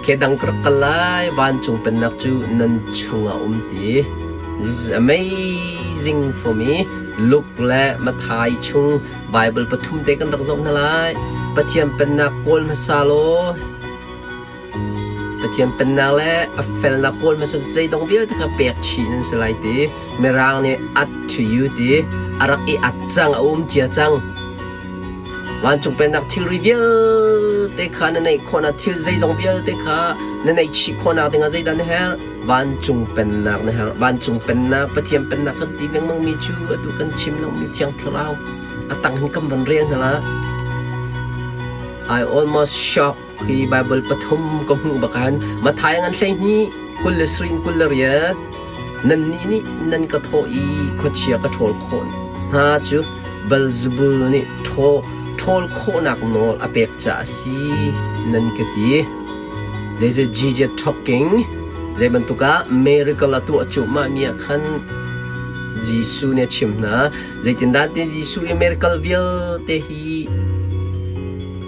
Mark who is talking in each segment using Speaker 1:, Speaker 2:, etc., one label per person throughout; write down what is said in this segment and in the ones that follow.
Speaker 1: Kedang ka rak kal lai, vancung pennak cu nan chungah um ti. This is amazing for me. Luke le Matthai chung Bible pathum te kan rak zoh hna lai. Pathian pennak kawl hmasa law Pathian pennak le a felnak kawl hmasa zeidong vialte kha pek chih nan si lai ti. Mirang nih at to you ti a rak i at cang a um cia cang. Vancung pennak thilri vialte kha na neih khawhnak thil zeizong vialte kha na neih chih khawhnak dingah zeidah na herh? Vancung pennak na herh. Vancung pennak, Pathian pennak kan ti lengmangmi cu atu kan chim lengmangmi Thiang Thlarau a tang hin kan van rel hna la. I almost shocked hi Bible pathum ka hmuh bak han Matthai ngan 12 20 in 28 nannih nih nan ka thawh i khuachia ka ṭhawl khawh hna cu Beelzebul nih ṭhawl khawhnak nawl a pek caah a si nan ka ti. This is Jesus talking. Zei bantuk ah miracle a tuah cuahmah mi ah khan Jesuh nih a chim hna. Zeitindah ti Jesuh i miracle vialte hi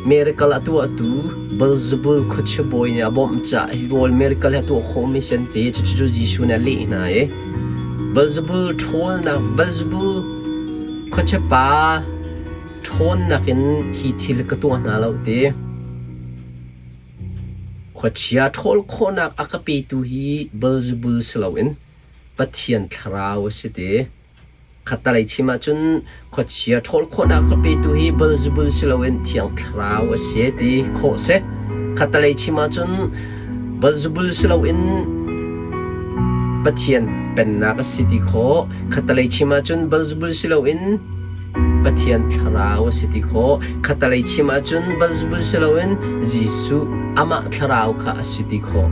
Speaker 1: miracle a tuahtu Beelzebul khuachia bawi nih a bawmh caah hi rawl miracle hi a tuah khawhmi si an ti. Cucu Jesuh nih a leh hna i Beelzebul ṭhawlnak Beelzebul khuachia pa ṭhawnnak in hi thil ka tuah hna lo ti. Khuachia ṭhawl khawhnak a ka petu hi Beelzebul si loin Pathian Thlarau a si ti. Khattalei chim ahcun khuachia ṭhawl khawhnak ka petu hi Beelzebul si loin Thiang Thlarau a si ti khawh a si. Khattalei chim ahcun Beelzebul si loin Pathian Pennak a si ti khawh. Khattalei chim ahcun Beelzebul si loin Pathian Thlarau a si ti khawh. Khattalei chim ahcun Beelzebul si loin Jesuh amah Thlarau kha a si ti khawh.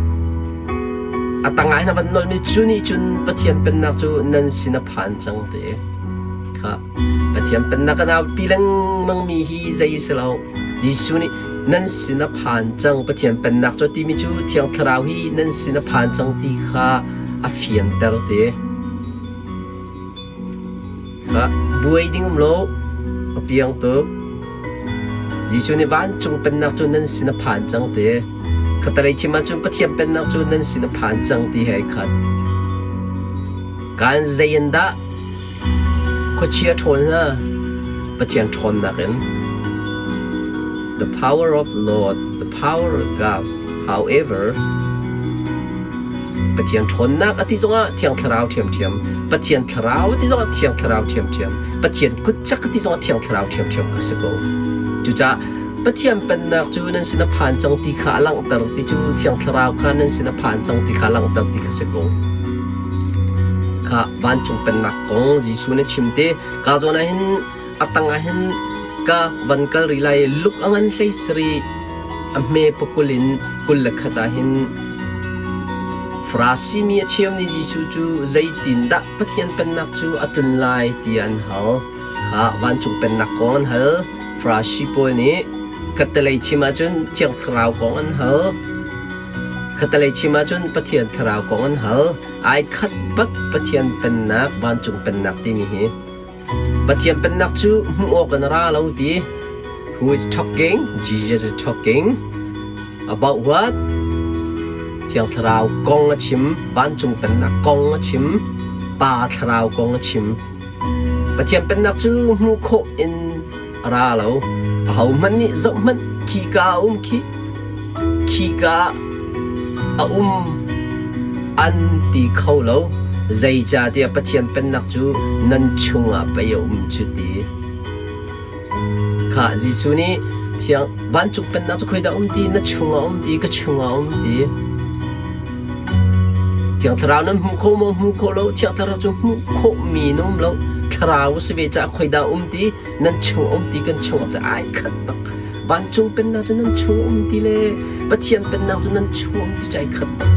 Speaker 1: A tangah hin a van nolmi cu nih cun Pathian Pennak cu nan sin a phan cang ti. Kha Pathian Pennak kan aupi lengmangmi hi zei si lo. Jesuh nih nan sin a phan cang Pathian Pennak cu timi cu Thiang Thlarau hi nan sin a phan cang ti kha a fianter ti. Kha buai ding um lo a piang tuk. Jesuh nih vancung pennak cu nan sin a phan cang ti. Khatalei chim ahcun Pathian pennak cu nan sin a phan cang ti he ai khat. Kaan zei in dah khuachia ṭhawl hna Pathian ṭhawnnak in. The power of Lord, the power of God. However, Pathian ṭhawnnak a ti zongah Thiang Thlarau ṭhiamṭhiam, Pathian Thlarau a ti zongah Thiang Thlarau ṭhiamṭhiam, Pathian kutcak a ti zongah Thiang Thlarau ṭhiamṭhiam kha si ko. Cucaah Pathian Pennak cu nan sin a phan cang ti kha a langhter ti cu Thiang Thlarau kha nan sin a phan cang ti kha a langhter ti kha si ko. Kha vancung Pennak kong Jesuh nih a chim te, ka zawn ah hin a tang ah hin ka van kal rih lai i luk a ngan hlei sarih a hme pakul in 21 ah hin Farasi mi a cheu nih Jesuh cu zeitindah Pathian Pennak cu a tlun lai tiah an hal. Kha vancung Pennak kong an hal. Farasi pawl nih khattelei chim ahcun Thiang Thlarau kong an hal. Khattelei chim ahcun Pathian Thlarau kong an hal. Ai khat bak Pathian Pennak, vancung Pennak timi hi. Pathian Pennak cu hmuh awk in a ra lo ti. Who is talking? Jesus is talking. About what? Thiang Thlarau kong a chim, vancung pennak kong a chim, Pa Thlarau kong a chim. Pathian Pennak cu hmuh khawh in a ra lo. Ahohmanh nih zohhmanh khika a um khi, khika a um an ti kho lo. Zeicahtiah Pathian Pennak cu nan chungah pei a um cu ti. Khah Jesuh nih thiang vancung pennak cu khoidah um ti na chungah um ti ka chungah um ti. Thiang Thlarau nan hmu kho maw hmu kho lo Thiang Thlarau cu hmuh khawhmi na um lo Thlarau a si ve caah khoidah um ti nan chung um ti kan chung um ti ai khat bak vancung pennak cu nan chung um ti le Pathian pennak cu nan chung um ti cai khat bak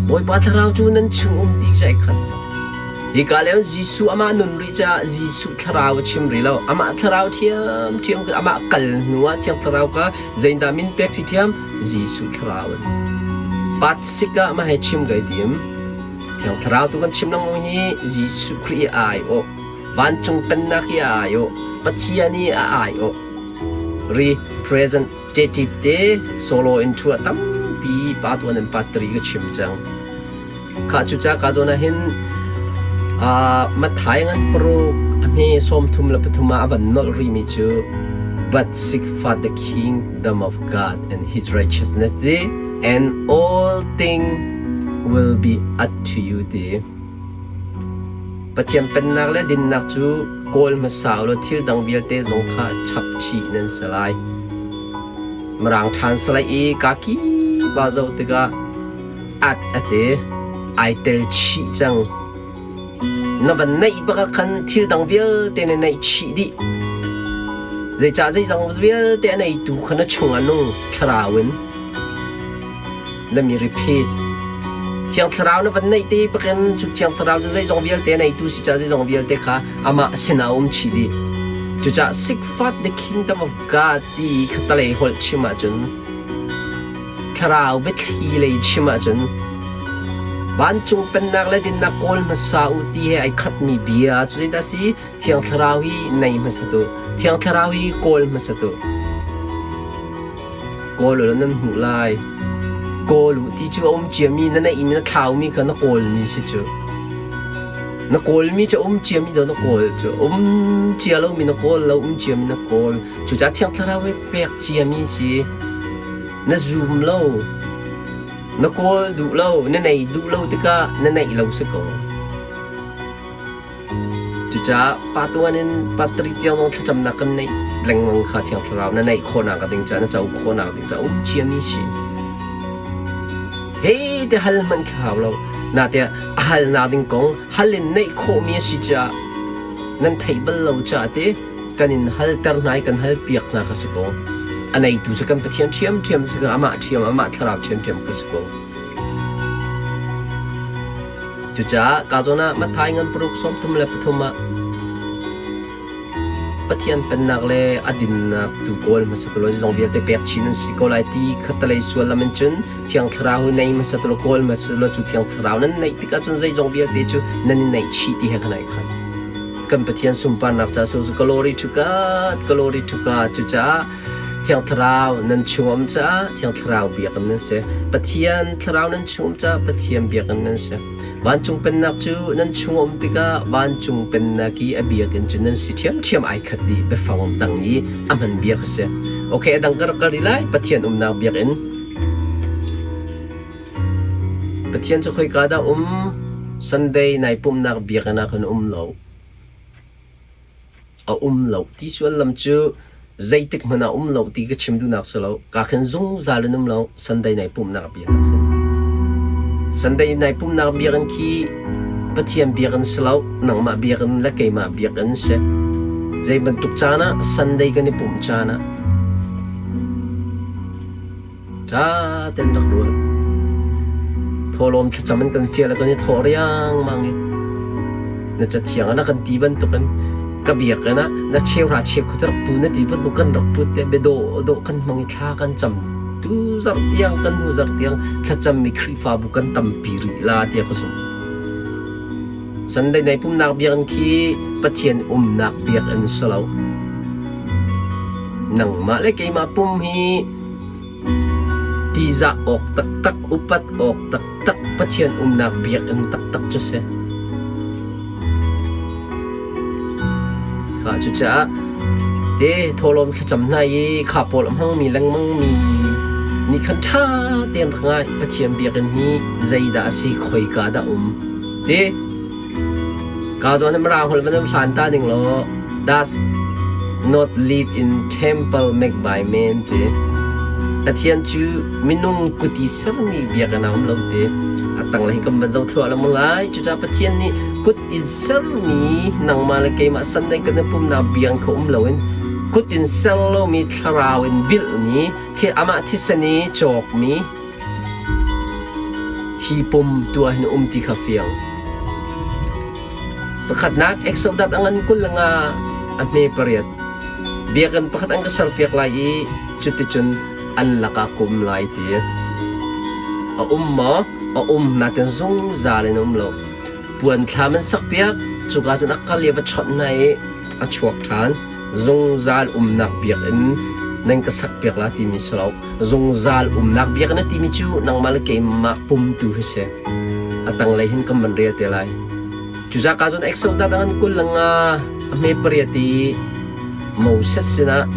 Speaker 1: Bawipa Thlarau cu nan chung um ti cai khat bak Hika lio Jesuh amah nun rih caah Jesuh thlarau a chim rih lo. Amah thlarau ṭhiamṭhiam amah kal hnu ah Thiang Thlarau kha zeidah min pek si ṭhiam? Jesuh thlarau an. Pat sik ah mah he chim kai tim. Thiang Thlarau tu kan chim lengmang hi Jesuh Khrih i a aiawh. Vancung pennak i a aiawh. Pathian i a aiawh. Representative te solo in thu a tampi. tampi part 1 and part 3 ka chim cang. Khah cucaah ka zawn ah hin Matthai ngan paruk a hme 33 ah a van nolh rihmi cu But seek first the kingdom of God and his righteousness ti and all thing will be add to you ti. Pathian pennak le dinnak cu kawl hmasa u law thil dang vialte zong kha chap chih nan si lai. Mirang ṭhan salai i kaki ba zoh tikah at a ti. Ai tel chih cang. Na van neih bak ah khan thil dang vialte na neih chih dih. Zeicah zeizong vialte a neitu kha na chung ah nung thlarau in. Let me repeat. Thiang Thlarau na van neih te bakin cu Thiang Thlarau cu zeizong vialte a neitu si caah zeizong vialte kha amah sinah a um chih dih. Cucaah seek first the kingdom of God ti kha talei holh chim ahcun Thlarau biathli lei chim ahcun vancung pennak le dinnak kawl hmasa u ti he ai khatmi bia cu zeidah si? Thiang Thlarau hi nei hmasa tu. Thiang Thlarau hi kawl hmasa tu. Kawl u law nan hmuh lai. Kawl u ti cu a um ciami na neihmi na thlaumi kha na kawlmi si cu. Na kawlmi cu a um ciami do na kawl cu. Um cia lomi na kawl lo, um ciami na kawl. Cucaah Thiang Thlarau hi pek ciami si. Na zum lo. Na kawl duh lo, na nei duh lo tikah na neih lo si ko. Cucaah pa tuan in pa tari tiang zong thlacamnak kan neih lengmang kha Thiang Thlarau na neih khawhnak ding caah na co khawhnak ding caah um ciami si. Hei te hal hmanh khi hau lo. Nate a halnak ding kong hal in neih khawhmi a si caah nan theih bal lo caah te kan in halter hna i kan hal piak hna kha si ko. A neitu cu kan Pathian ṭhiamṭhiam si ko, amah ṭhiam, amah thlarau ṭhiamṭhiam kha si ko. Cucaah ka zawn ah Matthai ngan paruk 33 ah Pathian pennak le a dinnak tu kawl hmasa tu law zeizong vialte pek chin an si ko lai ti khattelei suallam in cun Thiang Thlarau hi nei hmasa tu law kawl hmasa tu law cu Thiang Thlarau nan neih tikah cun zeizong vialte cu nan i neih chih ti he khan ai khat. Kan Pathian sunparnak ca so glory to God, glory to God. Cucaah Thiang Thlarau nan chung um caah Thiang Thlarau biakinn nan si. Pathian Thlarau nan chung um caah Pathian biakinn nan si. Vancung pennak cu nan chung um tikah vancung pennak i a biakinn cu nan si ṭhiamṭhiam ai khat dih biafang dang i a hman bia kha si. Okay, a dang ka rak kal rih lai. Pathian umnak biakinn. Pathian cu khoika dah um? Sunday nai pumhnak biakinn ah khan um lo. A um lo ti sullam cu zeitik hmanh ah um lo ti ka chim duhnak si lo. Ka khin zungzal in um lo Sunday nai pumhnak biakinn khin. Sunday nai pumhnak biakinn khi Pathian biakinn si lo, nangmah biakinn le keimah biakinn si. Zei bantuk caan ah Sunday kan i pumh caan ah Ṭha tein rak ruat. Thawhlawm thlacam in kan fial kan i thawh riangmang i na cathiang ah na kan ti bantukin ka biakinn ah na cheuhra cheukhat rak pu na ti bantuk kan rak put te biadawh dawh kan hmang i thla kan cam tu zarh tiang kan hnu zarh tiang thlacammi Khrihfabu kan tampi rih la tiah ka zumh. Sunday nai pumnak biakinn khi Pathian umnak biakinn si lo. Nangmah le keimah pum hi Ṭihzah awk taktak, upat awk taktak, Pathian umnak biakinn taktak cu si. Kha cucaah te thawhlawm thlacam hna i kha pawl a hmangmi lengmangmi nih khan ṭha tein rak ngai. Pathian biakinn hi zeidah a si, khoika dah um? Ti Ka zawn in Mirang holh van hlan ta ning law does not live in temple made by men ti. Pathian cu minung kut i sermi biakinn ah um lo ti. A tanglei kan van zoh thluah lengmang lai. Cucaah Pathian nih kut in sermi nangmah le keimah Sunday kan i pumnak biakinn kha um loin kut in ser lomi thlarau in bilhmi amah thisen i cawkmi Hi pum tu ah hin um ti kha fiang. Pakhatnak Exodus a ngan 25 a hme pariat. Biakinn pakhat an ka serpiak lai i cuticun an lakah ka um lai ti. A um maw? A um nain zungzal in a um lo. Puan thlam an sakpiak, cuka cun a kal i a va chawnh hna i a chuak ṭhan. Zungzal umnak biakinn. Nan ka sakpiak la timi si lo. Zungzal umnak biakinn a timi cu nangmah le keimah pum tu hi si. A tanglei hin kan van rel te lai. Cucaah cun Exodus a ngan 25 a hme pariat i Moses sinah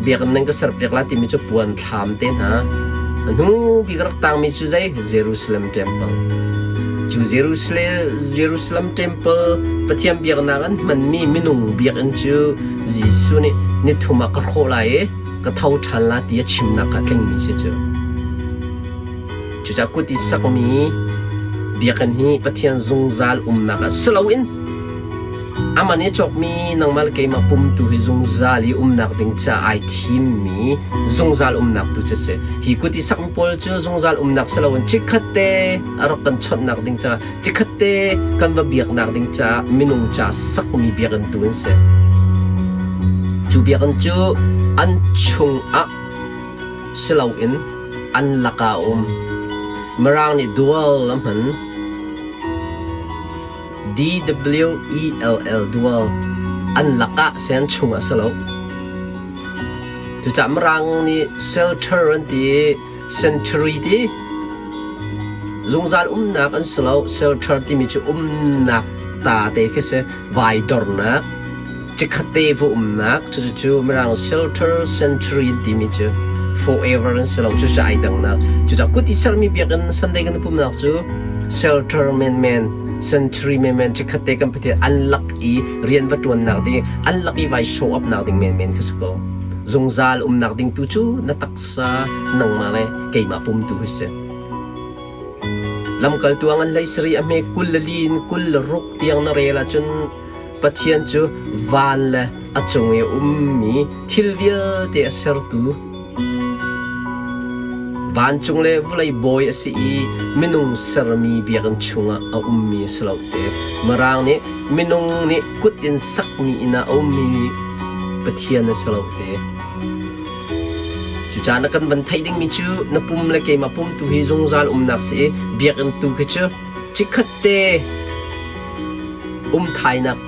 Speaker 1: biakinn nan ka serpiak la timi cu puan thlam te hna. A hnu bik rak tangmi cu zei? Jerusalem Temple. Cu Jerusalem, Jerusalem Temple Pathian biaknak an hmanmi minung biakinn cu Jesuh nih nithum ah ka hrawh lai i ka tho ṭhan la ti a chimnak kha tlingmi si cu. Cucaah kut i sakmi biakinn hi Pathian zungzal umnak ah si loin aman i cawkmi nangmah le keimah pum tu hi zungzal i umnak ding ca ai thimmi zungzal umnak tu cu si. Hi kut i sakmi pawl cu zungzal umnak si loin chikkhat te a rak kan chawnhnak ding ca, chikkhat te kan va biaknak ding ca minung ca sakmi biakinn tu an si. Cu biakinn cu an chungah si loin an lakah a um. Mirang nih dual a hman. D-W-E-L-L dual an lakah sen chung ah si lo. Cucaah Mirang nih shelter an ti i sanctuary ti zungzal umnak an si lo. Shelter timi cu umnak ta te khi si vai dornak Chikkhatte va umnak cucu Mirang shelter sanctuary an timi cu forever an si lo cucu ai dangnak. Cucaah kut i sermi biakinn Sunday kan pumnak cu shelter menmen sanctuary menmen chikkhatte kan Pathian an lak i rian va ṭuannak ding an lak i vai show up nak ding menmen kha si ko. Zungzal umnak ding tu cu na taksa nangmah le keimah pum tu hi si. Lamkaltu ah ngan hlei sarih a hme 20 le li in 26 tiang na rel ahcun Pathian cu van le a cung i a ummi thil vialte a sertu, vancung le vawlei bawi a si i minung sermi biakinn chungah a ummi a si lo te. Mirang nih minung nih kut in sakmi inn ah a ummi Pathian a si lo te. Cucaah na kan van theih dingmi cu na pum le keimah pum tu hi zungzal umnak si i biakinn tu khi cu Chikkhat te um thainak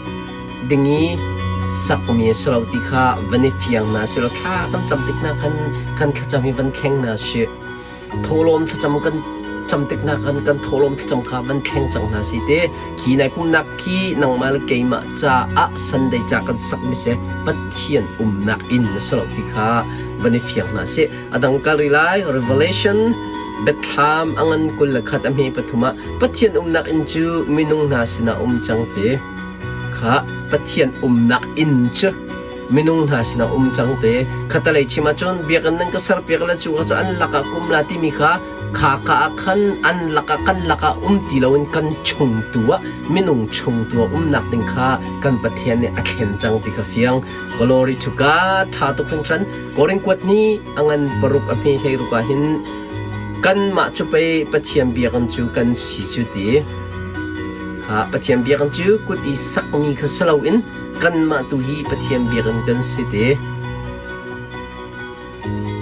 Speaker 1: ding i sakmi a si lo ti kha van i fiang hna sih law thla kan cam tik hna khan kan thlacam hi van thleng hna sih. Thawhlawm thlacam kan cam tik hna khan kan thawhlawm thlacam kha van thleng cang hna sih te. Khi nai pumnak khi nangmah le keimah caah Sunday ca kan sakmi si Pathian umnak inn a si lo ti kha van i fiang hna sih. A dang kal rih lai Revelation Biathlam a ngan 21 a hme pathum ah Pathian umnak inn cu minung hna sinah um cang ti kha Pathian umnak inn cu minung hna sinah um cang te khatalei chim ahcun biakinn nan ka serpiak le cu kha cu an lakah kum la timi kha kha ka ah khan an lakah kan lakah um ti loin kan chung tu ah minung chung tu ah umnak ding kha kan Pathian nih a thlen cang ti kha fiang Glory to God tha tuk hringhran Korin kuat ni a ngan paruk a hme hlei ruk ah hin kanmah cu pei Pathian biakinn cu kan si cu ti kha Pathian biakinn cu kut i sakmi kha si loin kanmah tu hi Pathian biakinn kan si ti.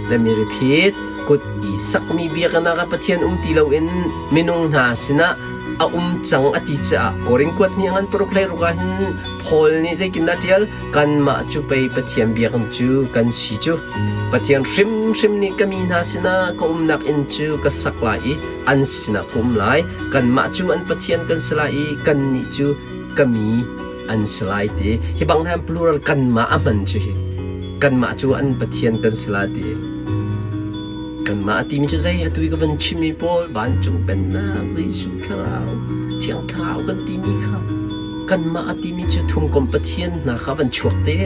Speaker 1: Let me repeat. Kut i sakmi biakinn ah Pathian um ti loin minung hna sinah a um cang a ti caah Korin kuat ni a ngan paruk hlei ruk ah hin Paul nih zeitindah ṭial? Kanmah cu pei Pathian biakinn cu kan si cu. Pathian hrimhrim nih ka mi hna sinah ka umnak inn cu ka sak lai i an sinah ka um lai. Kanmah cu an Pathian kan si lai i kannih cu ka mi an si lai ti. Hi bang hin plural kanmah a hman cu hi. Kanmah cu an Pathian kan si lai ti. Kanmah a timi cu zei atu i ka van chimmi pawl vancung pennak Jesuh thlarau Thiang Thlarau kan timi kha kanmah a timi cu thumkom Pathian hna kha van chuak te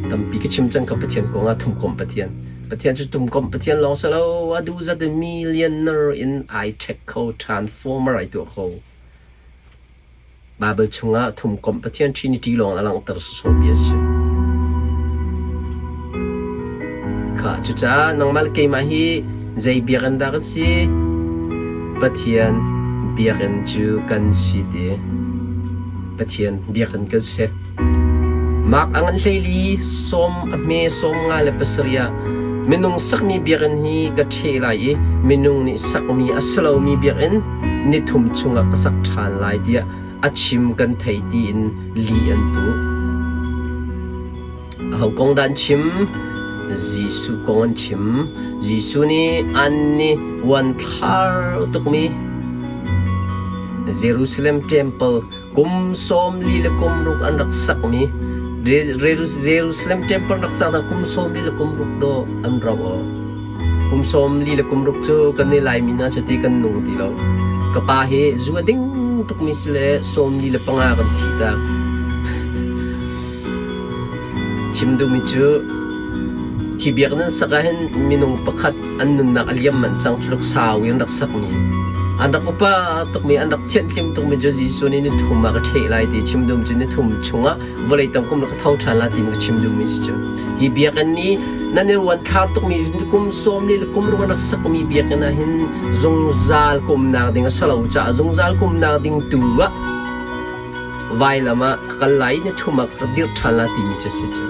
Speaker 1: tampi ka chim cang ka Pathian kong ah thumkom Pathian Pathian cu thumkom Pathian lawng si lo a duh zat in millionaire in ai check kho transformer ai tuah kho Baibal chungah thumkomh Pathian Trinity lawng a langhter sawsawh bia a si. Kha cucaah nangmah le keimah hi zei biakinn dah kan si? Pathian biakinn cu kan si ti. Pathian biakinn kan si. Mark a ngan hleili sawm a hme 57 ah minung sakmi biakinn hi ka ṭheh lai i minung nih sakmi a si lomi biakinn nithum chungah ka sak ṭhan lai tiah a chim kan thei tiin li an puh. Aho kong dah an chim? Jesuh kong an chim. Jesuh nih an nih uanthlar tukmi Jerusalem Temple kum 40 le kum ruk an rak sakmi Jerusalem Temple rak sak kum 40 le kum ruk dawh an rauh aw. Kum 40 le kum ruk cu kan i Laimi hna cuti kan nung ti lo. Ka pa hi zu a ding tukmi si le 45 kan thi tak. Chim duhmi cu thi biak nan sak ahhin minung pakhat an nunnak a liam manh cang tluk sau in rak sakmi an rak upa tukmi an rak thianhlim tukmi cu Jesuh nih ni thum ah ka ṭheh lai ti chim duhmi cu ni thum chungah vawlei tang kum ka tho ṭhan lai timi ka chim duhmi si cu hi biakinn nih nan i ruanthlar tukmi kum sawm li le kum ruk an rak sakmi biakinn ah hin zungzal kumnak ding a si lo caah zungzal kumnak ding tu ah vailam ah ka kal lai ni thum ah ka dirh ṭhan lai timi cu si cu.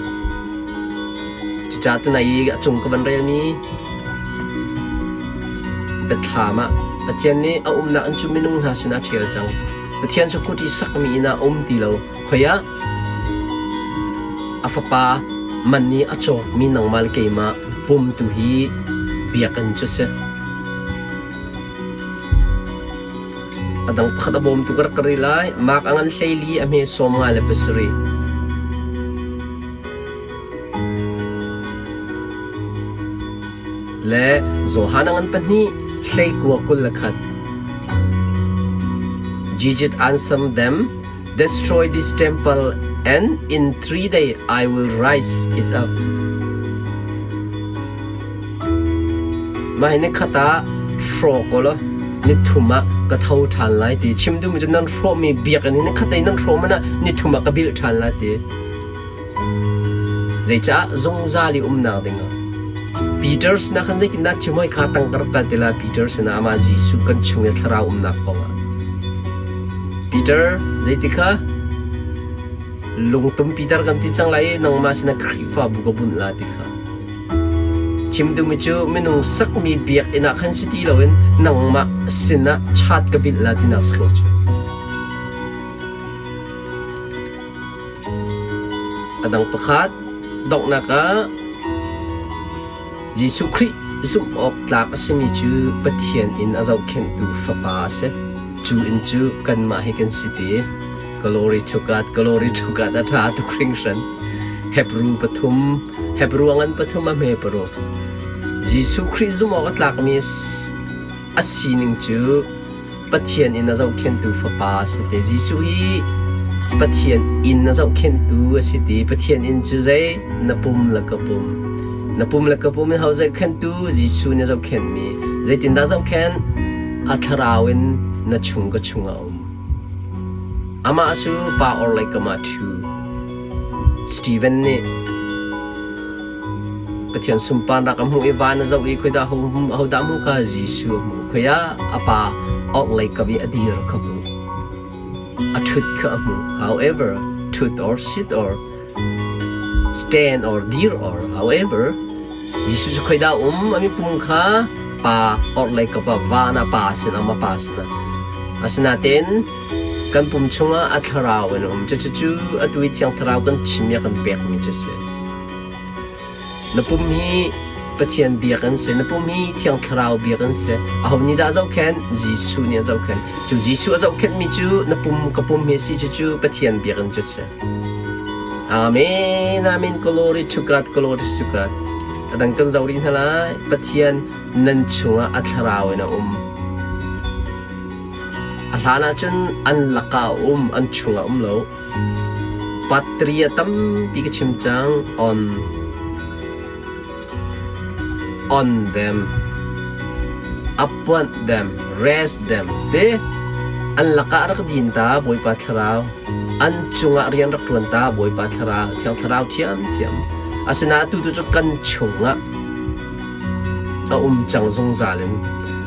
Speaker 1: Cucaah tunai i a cung ka van relmi biathlam ah Pathian nih a umnak in cu minung hna sinah a ṭhial cang. Pathian cu kut i sakmi inn ah a um ti lo. Khoi ah a fapa man nih a cawkmi nangmah le keimah pum tu hi biakinn cu si. A dang pakhat a bawmtu ka rak ka rih lai. Mark a ngan 14 a hme 57. Le Johan a ngan pahnih hleikua 21. Jesus answered them, Destroy this temple, and in 3 days I will rise it up. Mah hi nikhat ah hrawk u law nithum ah ka tho ṭhan lai ti chim duhmi cu nan hrawhmi biakinn hi nikhat in nan hrawh hmanh ah nithum ah ka bilh ṭhan lai ti. Zeicah zungzal i umnak dingah Peter sinah khan zeitindah chim hoi kha tang ka rak kal ti lai Peter sinah amah Jesuh kan chung i thlarau umnak kongah. Peter zeiti kha lungtum Peter kan ti cang lai i nangmah sinah Khrihfabu ka bunh la ti kha. Chim duhmi cu minung sakmi biakinn ah khan si ti loin nangmah sinah chat ka bilh la tinak si ko cu. A dang pakhat donghnak ah Jesuh Khrih zumh awk tlak a simi cu Pathian inn a zohkhenhtu Fapa a si. Cu inn cu kanmah hi kan si ti. Glory to God, glory to God a ṭha tuk hringhran. Hebrew pathum, Hebrew a ngan pathum a hme paruk. Jesuh Khrih zumh awk a tlakmi a sining cu Pathian inn a zohkhenhtu Fapa a si ti. Jesuh hi Pathian inn a zohkhenhtu a si ti. Pathian inn cu zei? Na pum le ka pum. Na pum le ka pum in ho zohkhenhtu? Jesuh nih a zohkhenhmi. Zeitindah zohkhenh? A thlarau in na chung ka chungah a um. Amah cu pa orhlei kam ah ṭhu. Steven nih Pathian sunparnak a hmuh i van a zoh i khoidah ahodah a hmuh kha Jesuh a hmuh. Khoi ah a pa orhlei kam i a dir kha hmuh. A ṭhut kha a hmuh. However, ṭhut or sit or stand or dir or however, Jesuh cu khoidah a um? A mipum kha pa orhlei kap ah van ah pa sinah ma pa sinah. Asinain kan pum chungah a thlarau in a um. Cucu atu i Thiang Thlarau kan chim i a kan pekmi cu a si. Na pum hi Pathian biak an si. Na pum hi Thiang Thlarau biak an si. Aho nih dah a zohkhenh? Jesuh nih a zohkhenh. Cu Jesuh a zohkhenhmi cu na pum ka pum hi a si cucu Pathian biakinn cu a si. Amen. Amen. Glory to God. Glory to God. A dang kan zoh rih hna lai. Pathian nan chungah a thlarau in a um. A hlan ahcun an lakah a um, an chungah um lo. Patria tampi ka chim cang on on them appoint them rest them te an lakah rak din ta Bawipa thlarau an cungah rian rak ṭuan ta Bawipa thlarau Thiang Thlarau thiamthiam asinain atu tu cu kan chungah a um cang zungzal in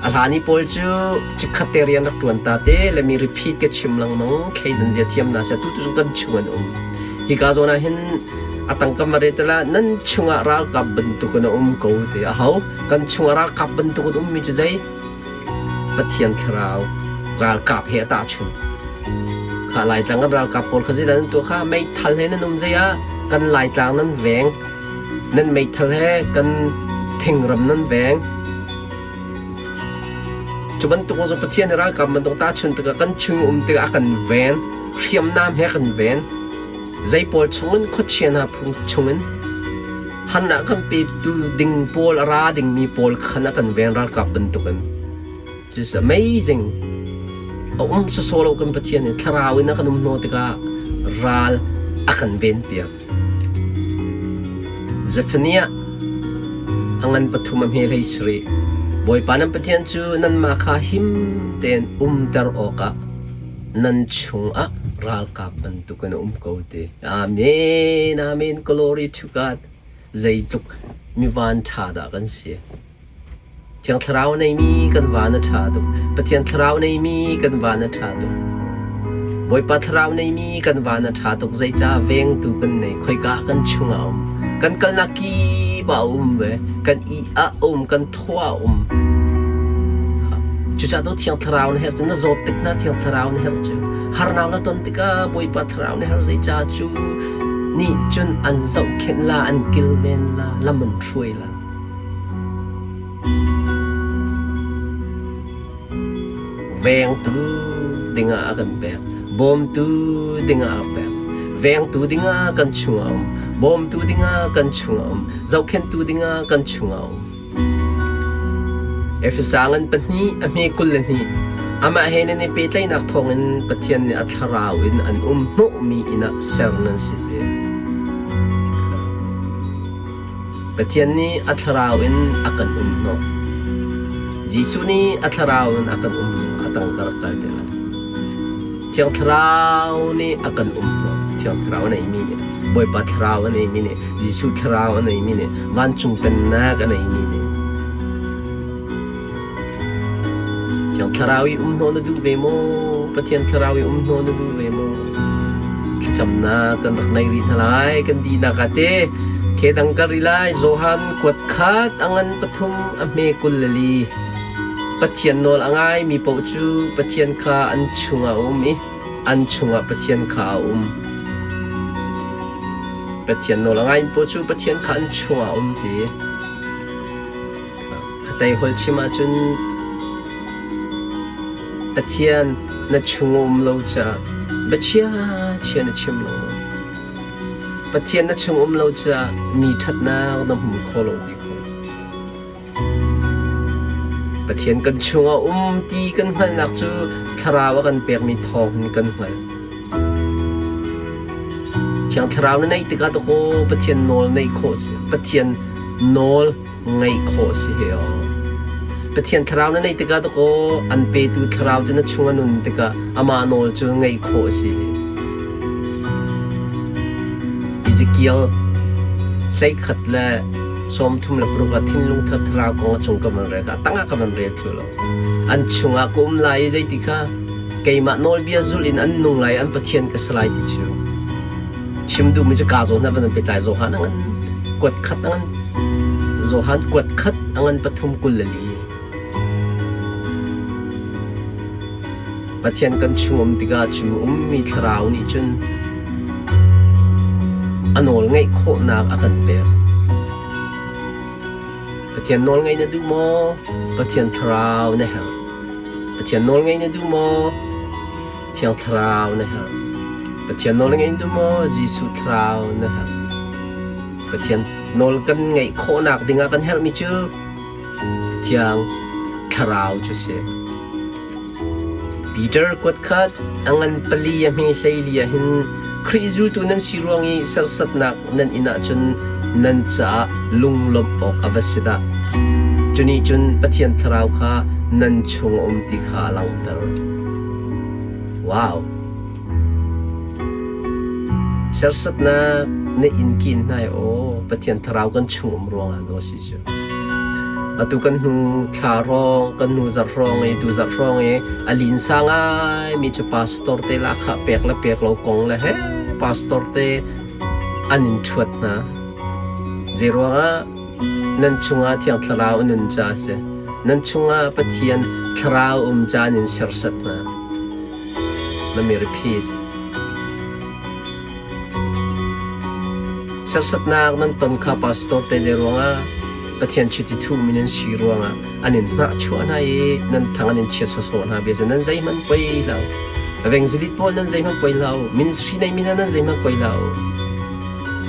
Speaker 1: a hlan i pawl cu chikkhat te rian rak ṭuan ta te le mi repeat ka chim lengmang thleidan zia thiam na sia tu tu kan chung an um hika zawn ah hin a tangkam a re tala nan chungah ralkap bantuk in a um ko te a ho kan chungah ralkap bantuk in ummi cu zei Pathian thlarau ralkap he a tahchun kha laitlang kan ralkap pawl kha zeidah nan tuah kha meithal he nan um zei ah kan laitlang nan veng. Nan meithal he kan thingram nan veng. Cu bantuk zong Pathian nih ralkap bantuk tahchun tikah kan chung um tikah a kan ven. Hriamnam he a kan ven. Zei pawl chungin khuachia hna phung chungin hanah kan petu ding pawl a ra dingmi pawl khan a kan ven ralkap bantukin. This is amazing. A um sawsawh lo kan Pathian nih thlarau in a kan um hnawh tikah ral a kan ven piak. Zephaniah a ngan pathum a hme hlei sarih. Bawipa nan Pathian cu nanmah kha him tein umter awkah nan chungah ralkap bantukin a um ko ti. Amen, amen, glory to God. Zeitluk mi van ṭha dah kan si. Thiang Thlarau neimi kan van a ṭha tuk. Pathian Thlarau neimi kan van a ṭha tuk. Bawipa Thlarau neimi kan van a ṭha tuk. Zeicah vengtu kan nei? Khoika kan chungah a um. Kan kalnak kip ah a um ve. Kan i ah a um. Kan thaw ah a um. Cucaah to Thiang Thlarau na herh cu na zawt tik na Thiang Thlarau na herh cu harnak na ton tikah Bawipa Thlarau na herh zeicah cu nih cun an zohkhenh la an kilven la lam an hruai la. Vengtu dingah a kan pek. Bawmtu dingah a pek. Vengtu dingah kan chungah a um. Bawmtu dingah kan chungah a um. Zohkhenhtu dingah kan chungah a um. Efesa ngan pahnih a hme 22 Amah he nan i pehtlaihnak thawngin Pathian nih a thlarau in an um hnawhmi inn ah ser nan si ti. Pathian nih a thlarau in a kan um hnawh. Jesuh nih a thlarau in a kan um hnawh. A tang ka rak kal te lai. Thiang Thlarau nih a kan um hnawh. Thiang Thlarau a neimi nih, Bawipa Thlarau a neimi nih, Jesuh Thlarau a neimi nih, vancung pennak a neimi nih. Thiang Thlarau i um hnawh na duh ve maw? Pathian Thlarau i um hnawh na duh ve maw? Thlacamnak kan rak nei rih hna lai. Kan dinak ah te khe dang ka ri lai. Johan kuat khat a ngan pathum a hme 24. Pathian nawl a ngaimi paoh cu Pathian kha an chungah a um i an chungah Pathian kha a um. Pathian nawl a ngaimi paoh cu Pathian kha an chungah a um ti. Khatei holh chim ahcun Pathian na chung a um lo caah biachia chia na chim lo maw? Pathian na chung um lo caah mi ṭhatnak na hmu kho lo ti kho. Pathian kan chungah um ti kan hngalhnak cu Thlarau a kan pekmi thawng in kan hngalh. Thiang Thlarau na neih tikah dakaw Pathian nawl neih khawh si. Pathian nawl ngeih khawh si he aw. Pathian thlarau na neih tikah dakaw an petu thlarau cu na chung a nun tikah amah nawl cu ngeih khawh si. Ezekiel 31 le 36 ah thinlung thar thlarau kong a cung ka van rel ka tangah ka van rel thlu lo. An chungah ka um lai i zeiti kha keimah nawlbia zulh in an nung lai an Pathian ka si lai ti cu. Chim duhmi cu kaa zawn hna van pehtlai Johan a ngan kuat khat a ngan Johan kuat khat a ngan pathum 24. Pathian kan chung um tikah cu ummi thlarau nih cun a nawl ngeih khawhnak a kan pek. Pathian nawl ngeih na duh maw? Pathian thlarau na herh. Pathian nawl ngeih na duh maw? Thiang Thlarau na herh. Pathian nawl na ngeih duh maw? Jesuh Thlarau na herh. Pathian nawl kan ngeih khawhnak dingah kan herhmi cu Thiang Thlarau cu si. Peter kuat khat a ngan pali a hme hleili ah hin Khrih zultu nan si ruang i serhsatnak nan inn ahcun nan caah lunglawmh awk a va si dah. Cu nih cun Pathian Thlarau kha nan chung a um ti kha a langhter. Wow! Serhsatnak na inn kin hna i aw Pathian Thlarau kan chung um ruangah daw si cu. Atu kan hnu thla hrawng, kan hnu zarh hrawng i tu zarh hrawng i a linsa ngai mi cu pastor te lahkhah pek le pek lo kong le he pastor te an in ṭhuat hna. Zei ruangah nan chungah Thiang Thlarau a nun caah a si. Nan chungah Pathian Thlarau um caan in serhsat hna. Let me repeat. Sersatnak nan ton kha pastor te zei ruangah Pathian chiti thuhmi nan si ruangah an in hnahchuah hna i nan thang an in chiat sawsawh hna bia nan zeihmanh poi lo. Evangelist pawl nan zeihmanh poi lo. Ministry neimi hna nan zeihmanh poi lo.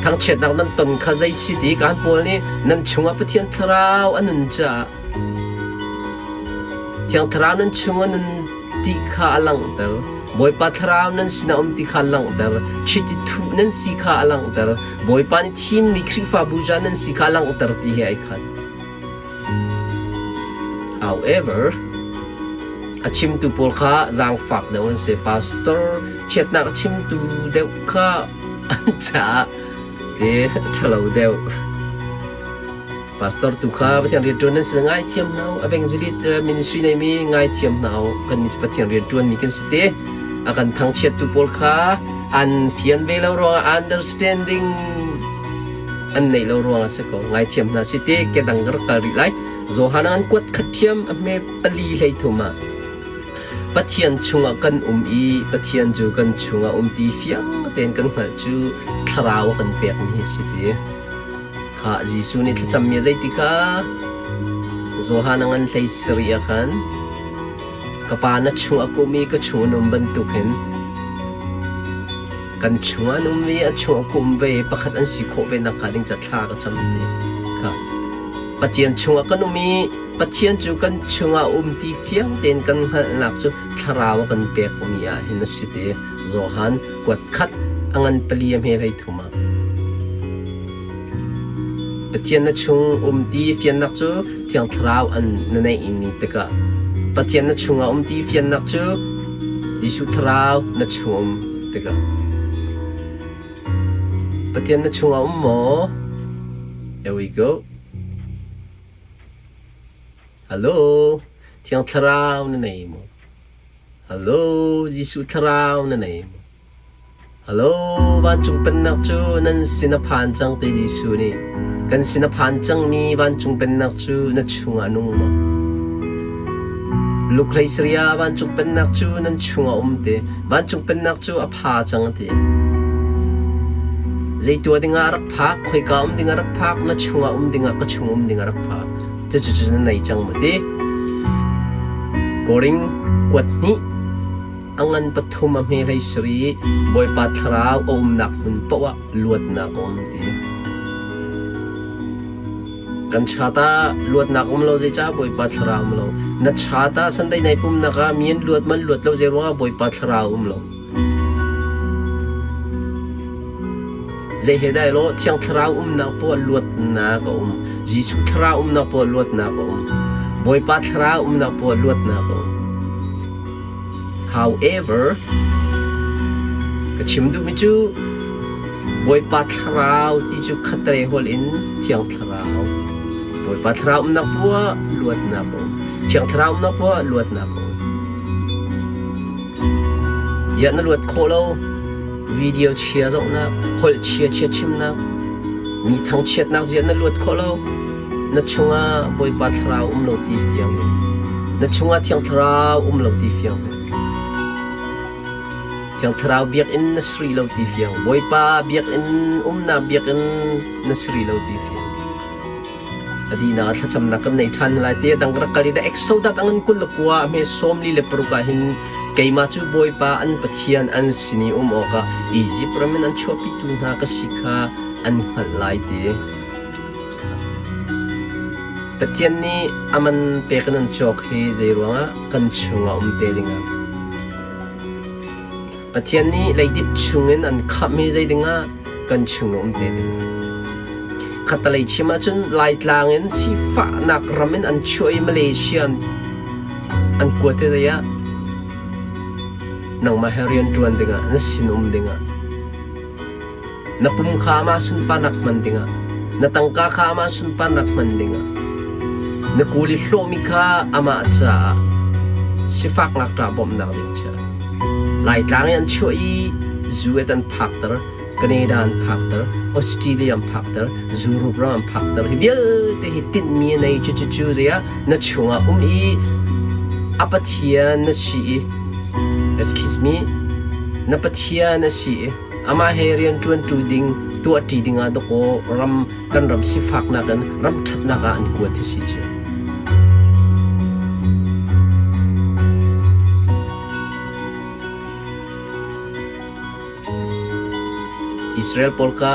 Speaker 1: Thangchiatnak nan ton kha zei si ti kan pawl nih nan chungah Pathian thlarau a nun caah Thiang Thlarau nan chung a nun ti kha a langhter. Bawipa Thlarau nan sinah um ti kha a langhter. Chiti thuh nan si kha a langhter. Bawipa nih thimmi Khrihfabu ca nan si kha a langhter ti he ai khat. However, a chimtu pawl kha zaangfak deuh an si. Pastor chiatnak a chimtu deuh kha an caah te ṭhalo deuh. Pastor tu kha Pathian rianṭuan nan si ngaithiam hna u. Evangelist ministry neimi ngaithiam hna u. Kan nih cu Pathian rianṭuanmi kan si te. A kan thangchiattu pawl kha an fian ve lo ruangah understanding an neih lo ruangah si ko. Ngaithiam hna si te ke dang ka rak kal rih lai. Johan an kuat khat thiam a hme pali hlei thum ah Pathian chungah kan um i Pathian cu kan chungah um ti fiang tein kan hngalh cu thlarau a kan pekmi hi si ti. Khah Jesuh nih thlacammi a zeiti kha Johan a ngan hlei sarih ah khan ka pa na chung a kum i ka chung an um bantuk hin kan chung an um i a chung a kum ve pakhat an si khawh ve nakhnga ding ca thla ka cam ti kha Pathian chungah kan um i Pathian cu kan chungah um ti fiang tein kan hngalhnak cu thlarau a kan pekmi ah hin a si ti Johan kuat khat a ngan pali a hme hlei thum ah Pathian na chung um ti fiannak cu Thiang Thlarau an na neihmi tikah Pathian na chungah um ti fiannak cu Jesuh Thlarau na chung um tikah Pathian na chungah um maw? Here we go. Hello, Thiang Thlarau na nei maw? Hello, Jesuh Thlarau na nei maw? Hello, vancung pennak cu nan sin a phan cang ti Jesuh nih. Kan sin a phan cangmi vancung pennak cu na chungah nung maw? Lukhlei Syria vancung pennak cu nan chungah um te. Vancung pennak cu a pha cang ti. Zei tuah dingah a rak phak, khoika um dingah a rak phak, na chungah um dingah ka chung um dingah a rak phak. Cucu cu na nei cang maw ti? Koring kuat hnih A ngan pathum a hme hlei sarih Bawipa Thlarau a umnak hmun paoh ah luatnak a um ti. Kan chat ah luatnak um lo zeicah Bawipa Thlarau um lo. Na chat ah Sunday nai pumnak ah mi an luat man luat lo zei ruangah Bawipa Thlarau um lo. Zei he dai lo Thiang Thlarau umnak poah luatnak a um. Jesuh Thlarau umnak poah luatnak a um. Bawipa Thlarau umnak poah luatnak a um. However, ka chim duhmi cu Bawipa Thlarau ti cu khatlei holh in Thiang Thlarau. Bawipa Thlarau umnak poah luatnak a um. Thiang Thlarau umnak poah luatnak a um. Bia na luat khawh lo, video chia zohnak, holh chia chia chimnak, mi thangchiatnak zia na luat khawh lo, Na chungah Bawipa Thlarau um lo ti fiang ve. Na chungah Thiang Thlarau um lo ti fiang ve. Thiang Thlarau biakinn na sri lo ti fiang. Bawipa biakinn umnak biakinn na sri lo ti fiang. A dihnak ah thlacamnak kan nei ṭhan lai te dang rak kal i Exodus ang 29 hme 46 ah hin keimah cu Bawipa an Pathian an sin i um awkah Izipt ram in an chuahpitu hna ka si kha an hngalh lai ti. Pathian nih a man pek in an cawk hi zeiruangah kan chungah um te dingah? Pathian nih leidip chungin an khamh hi zei dingah kan chungah um te dingah? Khattalei chim ahcun Laitlang in sifahnak ram in an chuah i Malaysia an kuat hi zei ah? Nangmah he rian ṭuan dingah, na sin um dingah. Na pum kha amah sunparnak hman dingah, na tangka kha amah sunparnak hman dingah, na kuli hlawhmi kha amah caah sifak ngakṭah bawmhnak ding chia. Laitlang i an chuah i US an phakter, Canada an phakter, Australia an phakter, Europe ram an phakter. Hi vialte hi tinhmi a nei cu cu cu zei ah na chungah um i a Pathian na si i excuse me na Pathian a si i Amah he rianṭuanṭu ding Tuahṭi dingah dawkaw ram kan ram sifaknak in ram ṭhatnak ah an kuat hi si cu. Israel pawl kha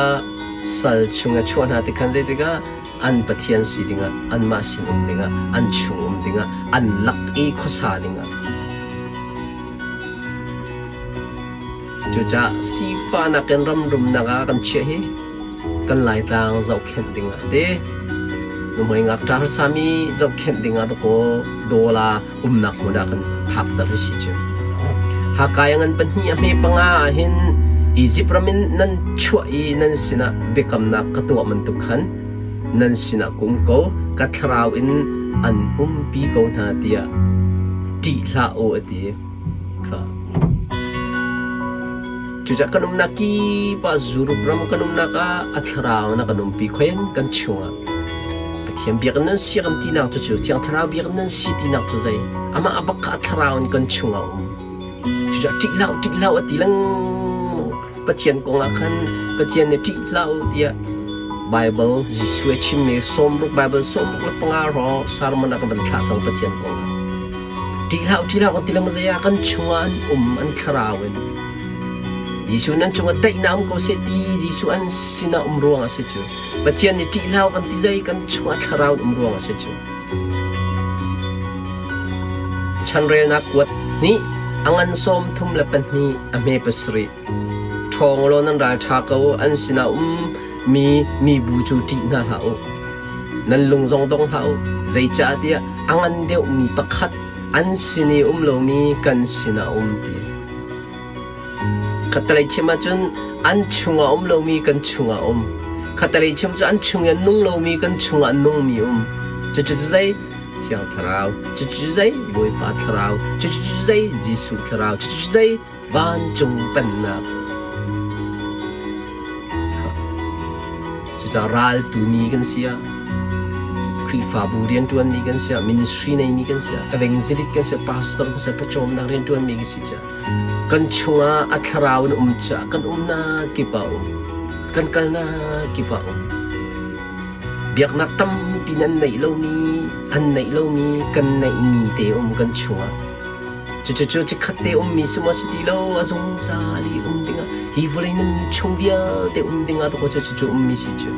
Speaker 1: sal chung a chuah hna ti khan zeitikah an Pathian si dingah anmah sin um dingah an chung um dingah an lak i khuasa dingah Cucaah sifahnak in ramrumnak ah kan chiah hi kan Laitlang zohkhenh ding ah ti nuhmei ngakṭah harsami zohkhenh ding ah dakaw dawla umnak hmun ah kan phakter hi si cu. Haka i ngan pahnih a hme panga ah hin Izipt ram in nan chuah i nan sinah biakamnak ka tuah bantuk khan nan sinah ka um ko, ka thlarau in an umpi ko hna tiah ṭih hlah u a ti. Kha. Cucaah kan umnak kip ah Zurup ram kan umnak ah a thlarau na kan umpi khoin kan chungah Pathian biakinn nan si kan tinak cu cu Thiang Thlarau biakinn nan si tinak cu zei amah a bak kha a thlarau in kan chungah um. Cucaah ṭih hlah u, ṭih hlah u a ti lengmang. Pathian kong ah khan Pathian nih ṭih hlah u tiah Baibal Jesuh a chimmi 60 Baibal 65 hrawng sermon a ka van thlah cang Pathian kong ah. Ṭih hlah u, ṭih hlah u kan ti lengmang zei ah kan chungah an um an thlarau in. Jesuh nan cungah daihnak um ko seh ti Jesuh an sinah um ruangah a si cu. Pathian nih ṭih hlah u kan ti zei kan chungah thlarau in um ruangah a si cu. Chanrelnak kuat hnih a ngan 32 a hme pasarih. Ṭhawng law nan ral ṭha ko an sinah um mi mibu cu ṭih hna hlah u. Nan lung zong dong hlah u. Zeicahtiah a ngan deuhmi pakhat an sin i um lomi kan sinah a um ti. Khattelei chim ahcun an chungah um lomi kan chungah um. Khattelei chim cu an chung i a nung lomi kan chungah a nungmi um. Cucu zei? Thiang Thlarau. Cucu zei? Bawipa Thlarau. Cucu zei? Jesuh Thlarau. Cucu zei? Vancung Pennak. Cucaah raltu mi kan si ah, Khrihfabu rianṭuanmi kan si ah, ministry neimi kan si ah, evangelist kan si ah, pastor kan si ah, pawcawmnak rianṭuanmi kan si caah kan chungah a thlarau in um caah kan umnak kip ah um, kan kalnak kip ah um. Biaknak tampi nan neih lomi, an neih lomi, kan neihmi te um kan chungah. Cucucu chikkhat te ummi si maw si ti lo, a zungzal i um dingah, hi vawlei nun chung vialte um dingah dakaw cucu ummi si cu.